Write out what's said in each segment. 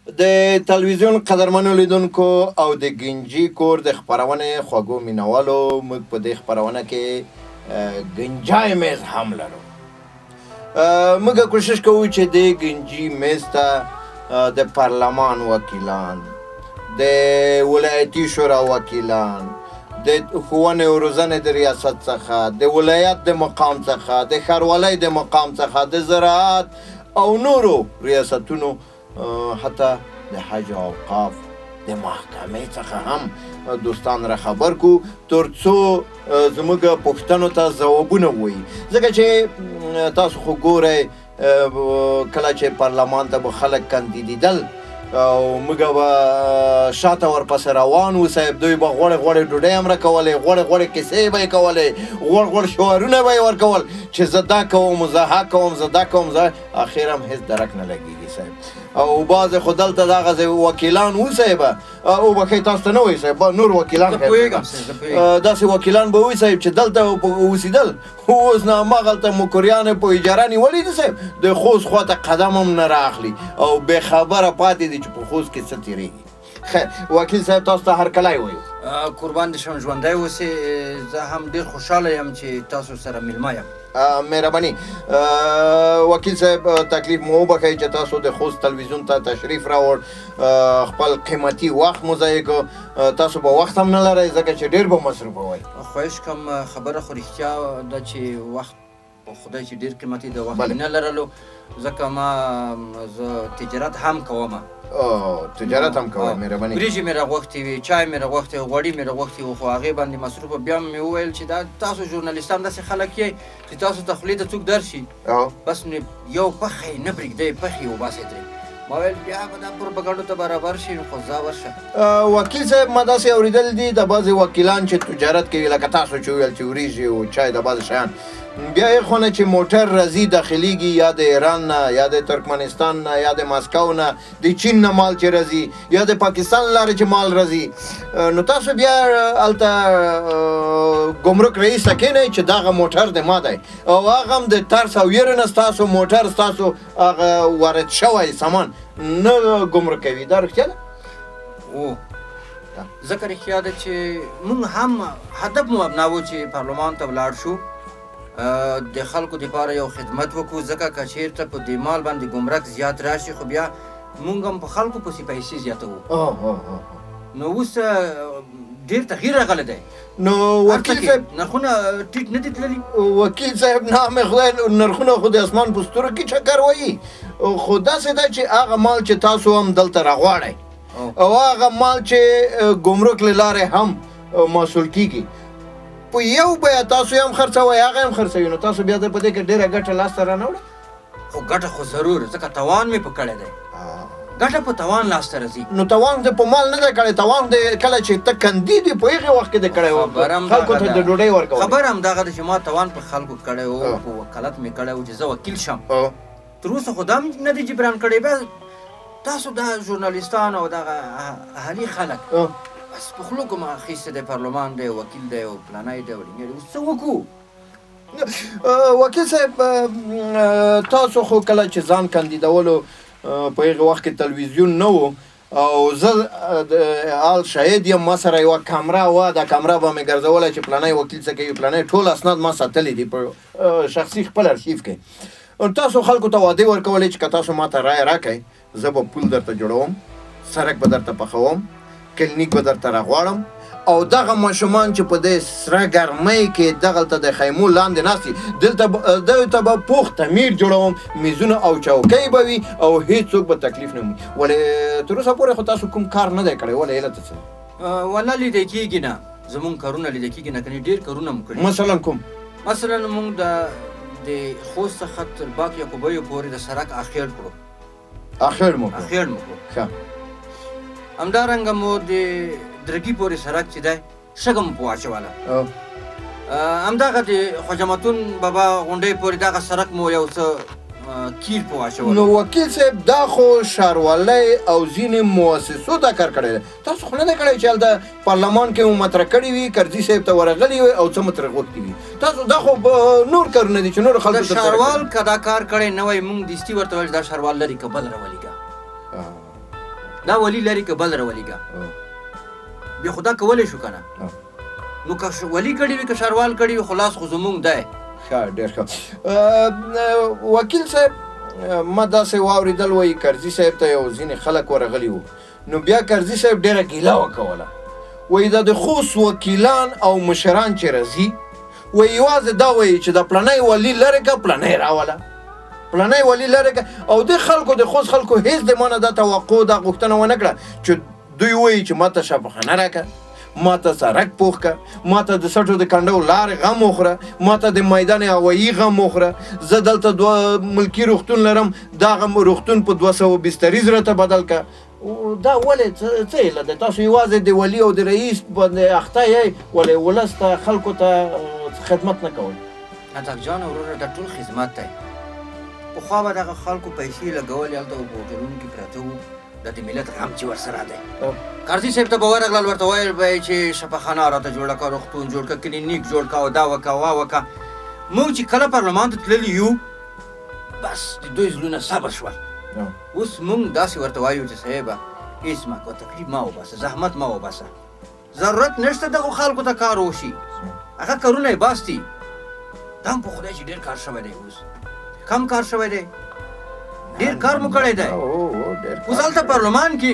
د تلویزیون قدرمنو لیدونکو او د ګنجي کور د خپرونې خوږو مینوالو، موږ په دې خپرونه کې ګنجای میز هم لرو. موږ کوشش کوو چې د ګنجي میز ته د پارلمان وکیلان، د ولایتي شورا وکیلان، د ښوونې او روزنې د ریاست څخه، د ولایت د مقام څخه، د ښاروالۍ د مقام څخه، د زراعت او نورو ریاستونو، حتی د حج او اوقاف د محکمې څخه هم دوستان را خبر کو، تر څو زموږ پوښتنو ته ځوابونه ووایي. ځکه چې تاسو خو ګورئ کله چې پارلمان ته به خلک کاندیدېدل او موږ به شاته ورپسې روان وو صاحب، دوی به غوړې غوړې ډوډۍ هم راکولې، غوړې غوړې کیسې به یې کولې، غوړ غوړ شعارونه به یې ورکول چې زه دا کوم، زه ها کوم، زه دا کوم، زه اخر هم هېڅ درک نه لګېږي صاحب. او بعضې خو دلته دغسې وکیلان وو صاحب، وبښئ تاسو ته نه وایي صاحب، نور وکیلان داسې وکیلان به وي صاحب چې دلته اوسېدل، اوس نه هماغلته مکریان په اجاره نیولي دي صاحب، د خوست خواته قدم هم نه رااخلي او بې خبره پاتې دي چې په خوست کې څه تېرېږي. خیر وکیل صاحب، تاسو ته هرکلی وایو. قربان دې شم، ژوندی اوسې. زه هم ډېر خوشحاله یم چې تاسو سره میلمه یم. مهرباني وکیل صاحب، تکلیف مو وبښئ چې تاسو د خوست تلویزیون ته تشریف راوړ، خپل قیمتي وخت مو ضایع کړ. تاسو به وخت هم نه لرئ ځکه چې ډېر به مصروفه وئ. خواهش کوم، خبره خو رښتیا ده چې وخت په خدای چې ډېر قیمتي دی، وخت نه لرلو، ځکه ما زه تجارت هم کوم. تجارت هم کوئ، مهرباني. وریجې مې راغوښتې وې، چای مې راغوښتې، غوړي مې راغوښتي وو، خو هغې باندې مصروفه. بیا مې وویل چې دا تاسو ژورنالیستان داسې خلک یئ چې تاسو ته خولې ته څوک درشي، بس نو یو پښه یې نه پرېږدئ، پښې یې وباسئ ترې. ما ویل بیا به دا پروپاګانډو ته برابر شي، خو ځه ورشه. وکیل صاحب، ما داسې اورېدل دي د بعضې وکیلان چې تجارت کوي، لکه تاسو چې وویل چې وریجې او چای د بعضې شیان، بیا یې خو نه چې موټر راځي داخلېږي، یا د ایران نه، یا د ترکمنستان نه، یا د مسکو نه، د چین نه مال چې راځي، یا د پاکستان لارې چې مال راځي، نو تاسو بیا هلته ګمرک رئیس ته کښېنئ چې دغه موټر د ما دی، او هغه هم د ترس او ویرې نه ستاسو موټر، ستاسو هغه وارد شوی سامان نه ګمرک کوي. دا رښتیا ده؟ او ځکه رښتیا ده چې موږ هم هدف مو نه و چې پارلمان ته ولاړ شو، د خلکو دپاره یو خدمت وکړو، ځکه که چېرته په دې مال باندې ګمرک زیات راشي خو بیا موږ هم په خلکو پسې پیسې زیاتوو. نو اوس ډېر تغییر راغلی دی. نو وکیل صاحب، نرخونه ټیټ نه دي تللي؟ وکیل صاحب، نام خدای، نرخونه خو د اسمان په ستورو کې چکر وهي، خو داسې ده چې هغه مال چې تاسو هم دلته راغواړئ او هغه مال چې ګمرک له لارې هم محصول کېږي، په یو بیه تاسو یې هم خرڅوئ، هغه هم خرڅوي، نو تاسو بیا په دې کې ډېره ګټه لاسته رانه وړئ؟ خو ګټه خو ضرور، ځکه توان مې په کړی دی. ګټه په توان لاسته راځي. نو توان دې په مال نه دی کړی، توان دې کله چې ته کندې دې په هغې وخت کې دې کړی و، خلکو ته د ډوډۍ ورکولې. خبره هم دغه ده چې ما توان په خلکو کړی و، په وکالت مې کړی و چې زه وکیل شم. تر اوسه خو دا هم نه دی جبران کړی. بیا تاسو دا ژورنالیستان او دغه اهلي خلک بس په خولو کوم اخیستی دی، پارلمان دی، وکیل دی او پلانی دی او ډینګی دی، اوس څه وکړو؟ وکیل صاحب، تاسو خو کله چې ځان کاندیدولو په هغه وخت کې تلویزیون نه و، او زه آل شاهد یم، ما سره یوه کمره وه، دا کمره به مې ګرځوله چې پلانی وکیل څه کوي، پلانی، ټول اسناد ما ساتلي دي په شخصي خپل ارشیف کې. تاسو خلکو ته وعدې ورکولې چې که تاسو ما ته رایه راکړئ، زه به پول درته جوړوم، سړک به درته پخوم، کلینیک به درته راغواړم، او دغه ماشومان چې په دې سره ګرمۍ کې دغلته د خیمو لاندې ناست دي، دلته دوی ته به پوخ تعمیر جوړوم، میزونه او چوکۍ به وي او هیڅوک به تکلیف نه وي. ولې تر اوسه پورې خو تاسو کوم کار نه دی کړی، ولې هیله ته څه؟ ولا لیدل کېږي نه، زمونږ کارونه لیدل کېږي نه، کنې ډېر کارونه مو کړي. مثلا کوم؟ مثلا مونږ د خوست څخه تر باک یعقوبیو پورې د سړک اخیر کړو. اخیر مو کړو. اخیر مو کړو. ښه. همدارنګه مو د درګي پورې سړک چې دی شګه مو په واچوله. همدغه د خواجه متون بابا غونډۍ پورې دغه سړک مو یو څه کیر په واچولو. نو وکیل صاحب، دا خو ښاروالۍ او ځینې مؤسسو دا کار کړی دی، تاسو خو نه دی کړی چې هلته پارلمان کې مو مطرح کړی وي، کرزي صاحب ته ورغلي وي او څه مو ترې غوښتي وي. تاسو دا خو نور کارونه دي چې نورو خلکو د ترسره ښاروال کړي. که دا کار کړی نه وای، موږ دستي ورته ویل چې دا ښاروال لرې که بل راولېږه. دا ولي لرې که بل راولېږه، بیا خو دا کولی شو که نه. نو که ولي کړي وي که ښاروال کړي وي، خو لاس خو زمونږ دی. ښه، ډېر ښه. وکیل صاحب، ما داسې واورېدل، وایي کرزي صاحب ته یو ځینې خلک ورغلي وو، نو بیا کرزي صاحب ډېره ګیله وکوله، وایي دا د خوست وکیلان او مشران چې راځي، وایي یوازې دا وایي چې دا پلانی ولي لرې که پلانی راوله، پلانی ولي لرې که. او د خلکو، د خوست خلکو هېڅ د ما نه دا توقع، دا غوښتنه ونه کړه چې دوی وایي چې ما ته شفاخانه راکړه، ما ته سړک پوخ که، ما ته د سټو د کنډو لارې غم وخوره، ما ته د میدان هوایي غم وخوره، زه دلته دوه ملکي روغتون لرم، دا غم روغتون په 200 بستریز راته بدل که. دا ولې څه علت دی؟ تاسو یوازې د ولي او د رئیس باندې اخته یئ، ولې ولس ته، خلکو ته خدمت نه کوئ؟ نطاق جان وروره، دا ټول خدمت دی. پخوا به دغه خلکو پیسې لګولې، هلته په هوټلونو کې پراته وو، دا د ملت غم چې ورسره دی. کرزي صاحب ته به ورغلل، ورته ویل به یې چې شفاخانه راته جوړه کړه، روغتون جوړ کړه، کلینیک جوړ کړه، او دا وکړه وا وکړه. موږ چې کله پارلمان ته تللي یو، بس د دوی زړونه صبر شول. اوس موږ داسې ورته وایو چې صاحبه هېڅ مه کوه، تکلیف مه وباسه، زحمت مه وباسه، ضرورت نشته دغو خلکو ته کار وشي، هغه کارونه یې بس دي. دا هم په خدای چې ډېر کار شوی دی، اوس کم کار شوی دی، ډېر کار مو کړی دی. اوس هلته پارلمان کې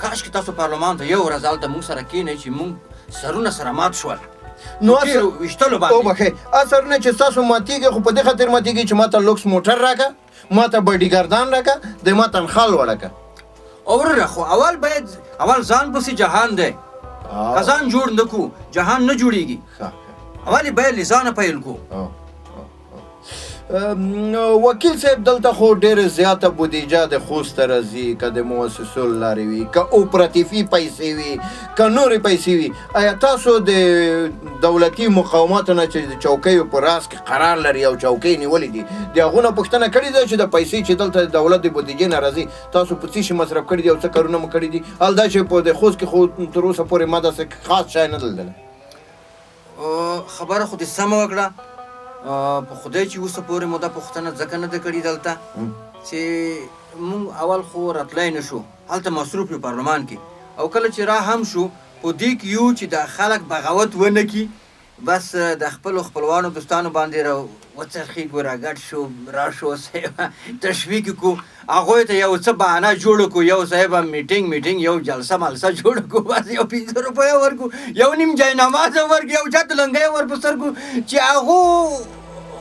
کاش کې تاسو پارلمان ته یو ورځ هلته موږ سره کښېنئ چې موږ سرونه سره مات شول. نو ویشتلو باندې. وبخښئ، سرونه چې ستاسو ماتېږي خو په دې خاطر ماتېږي چې ما ته لوکس موټر راکړه، ما ته باډیګاردان راکړه، د ما تنخوا لوړه کړه. وروره خو اول باید اول ځان پسې جهان دی، که ځان جوړ نه کړو جهان نه جوړېږي. اول یې باید له ځانه پیل کړو. وکیل صاحب، دلته خو ډېره زیاته بودیجه د خوست ته راځي، که د مؤسسو له لارې وي، که اوپراتیفي پیسې وي، که نورې پیسې وي. ایا تاسو د دولتي مقاماتو نه چې د چوکیو په راس کې قرار لري او چوکۍ نیولې دي، د هغو نه پوښتنه کړې ده چې د پیسې چې دلته د دولت د بودیجې نه راځي تاسو په څه شي مصرف کړي دي او څه کارونه مو کړي دي؟ حال دا چې په د خوست کې خو تر اوسه پورې ما داسې خاص شی نه دی لیدلی. خبره خو دې سمه وکړه. په خدای چې اوسه پورې مو دا پوښتنه ځکه نه ده کړې دلته چې موږ اول خو راتلی نه شو، هلته مصروف یو پارلمان کې، او کله چې را هم شو په دې کې یو چې دا خلک بغاوت ونه کړي، بس د خپلو خپلوانو دوستانو باندې را وڅرخېږو، را ګډ شو، را شو، صاحب تشویق کړو، هغوی ته یو څه بهانه جوړه کړو، یو صاحب میټینګ یو جلسه ملسه جوړه کړو، بس یو 5 روپۍ ورکړو، یو نیم جای نماز ورکړو، یو چاته لنګی ور په سر کړو چې هغو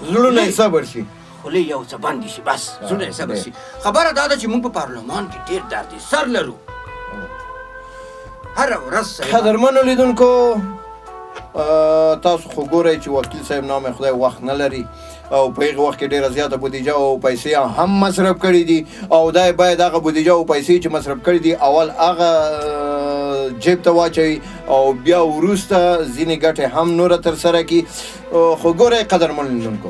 زړونه یې صبر شي، خولې یو څه بندې شي، بس زړونه یې صبر شي. خبره دا ده چې موږ په پارلمان کې ډېر درد سر لرو هره ورځ. قدرمنو لیدونکو، تاسو خو ګورئ چې وکیل صاحب نام خدای وخت نه لري او په هغه وخت کې ډېره زیاته بودیجه او پیسې هم مصرف کړي دي، او دا باید هغه بودیجه او پیسې چې مصرف کړي دي اول هغه جیب ته واچوي او بیا وروسته ځینې ګټې هم نوره ترسره کړي. خو ګورئ قدرمن لیدونکو،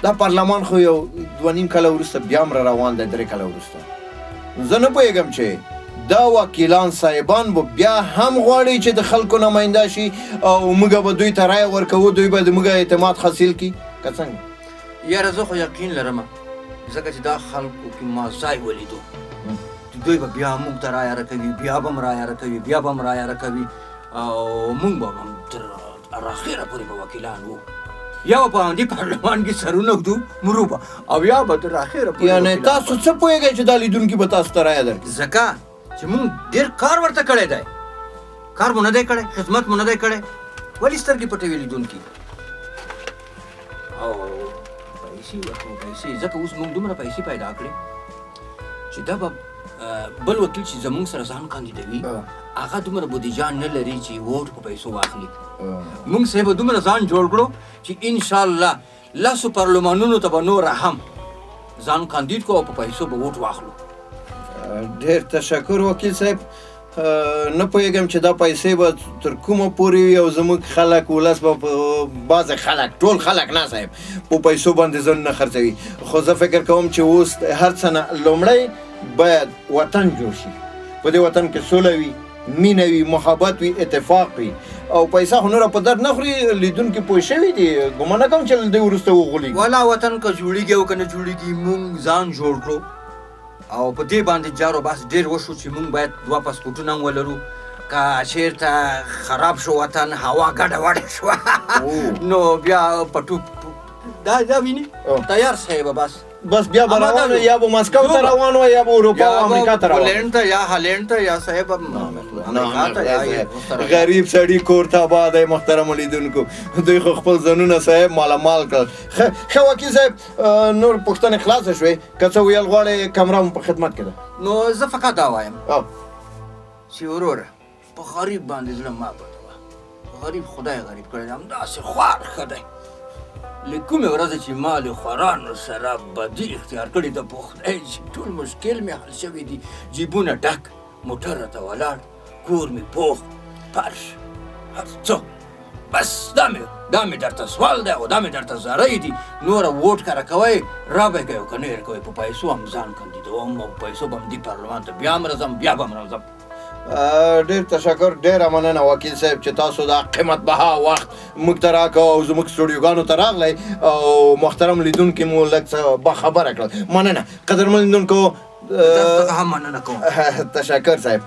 دا پارلمان خو یو 2.5 کاله وروسته بیا هم را روان دی، 3 کاله وروسته. زه نه پوهېږم چې دا وکیلان صاحبان به بیا هم غواړي چې د خلکو نماینده شي او موږ به دوی ته رایه ورکوو، دوی به د موږ اعتماد حاصل کړي که څنګه؟ یاره زه خو یقین لرم، ځکه چې دا خلکو کې ما ځای ولیدو، دوی به بیا موږ ته رایه راکوي، بیا به هم رایه راکوي، بیا به هم رایه راکوي، او موږ به هم تر اخره پورې به وکیلان وو، یا به په همدې پارلمان کې سرونه ږدو مرو به، او یا به تر اخره پورې. یعنې تاسو څه پوهېږئ چې دا لیدونکي به تاسو ته رایه درکړي؟ ځکه چې موږ ډېر کار ورته کړی دی، کار مو نه دی کړی، خدمت مو نه دی کړی، ولې سترګې پټوي لیدونکي؟ او پیسې ورکوو، پیسې، ځکه اوس موږ دومره پیسې پیدا کړې چې دا به بل وکیل چې زموږ سره ځان کاندیدوي هغه دومره بودیجه نه لري چې ووټ په پیسو واخلي. موږ صاحب دومره ځان جوړ کړو چې انشاءالله لسو پارلمانونو ته به نور هم ځان کاندید کړو او په پیسو به ووټ واخلو. ډېر تشکر وکیل صاحب. نه پوهېږم چې دا پیسې به تر کومه پورې وي او زموږ خلک ولس به بعضې خلک، ټول خلک نه صاحب، په پیسو باندې ځانونه خرڅوي. خو زه فکر کوم چې اوس هر څه نه لومړی باید وطن جوړ شي، په دې وطن کې سوله وي، مینه وي، محبت وي، اتفاق وي، او پیسه خو نوره په درد نه خوري. لیدونکي پوه شوي دي، ګومان نه کوم چې له دې وروسته وغولېږي. ولا وطن که جوړېږي او که نه جوړېږي، موږ ځان جوړ کړو، او په دې باندې جار و بحث ډېر وشو چې موږ باید دوه پاسپورټونه هم ولرو، که چېرته خراب شو وطن، هوا ګډه وډه شوه، نو بیا پټو دا دا ویني تیار صاحب، بس بس بیا به روان، یا به مسکو ته روان وای، یا به اروپا او امریکا ته روان، هالند ته یا هالند ته یا صاحب امریکا ته یا. غریب سړی کور ته آباد دی. محترم لیدونکو، دوی خو خپل ځانونه صاحب مالامال کړل. ښه وکیل صاحب، نور پوښتنې خلاصې شوې، که څه ویل غواړې کمره مو په خدمت کې ده. نو زه فقط دا وایم چې وروره په غریب باندې زړه مه بدوه، غریب خدای غریب کړی دی، همداسې خوار ښه دی. له کومې ورځې چې ما له خورانو سره بدي اختیار کړې ده، په خدای چې ټول مشکل مې حل شوي دي. جیبونه ډک، موټر راته ولاړ، کور مې پوخ فرش، هر څه. بس دا مې درته سوال دی او دا مې درته زارۍ دي. نوره ووټ که راکوئ را به یې کوئ، او که نه یې راکوئ په پیسو هم ځان کاندیدوم او په پیسو به هم دې پارلمان ته بیا هم راځم، بیا به هم راځم. ډیر تشکر، ډیره مننه وکیل صاحب چې تاسو دا قیمت بها وخت موږ ته راکړ او زموږ سټوډیوګانو ته راغلی او محترم لیدونکي مو لږ څه باخبره کړل. مننه قدرمن لیدونکو. تاسو هم مننه کوم. تشکر صاحب.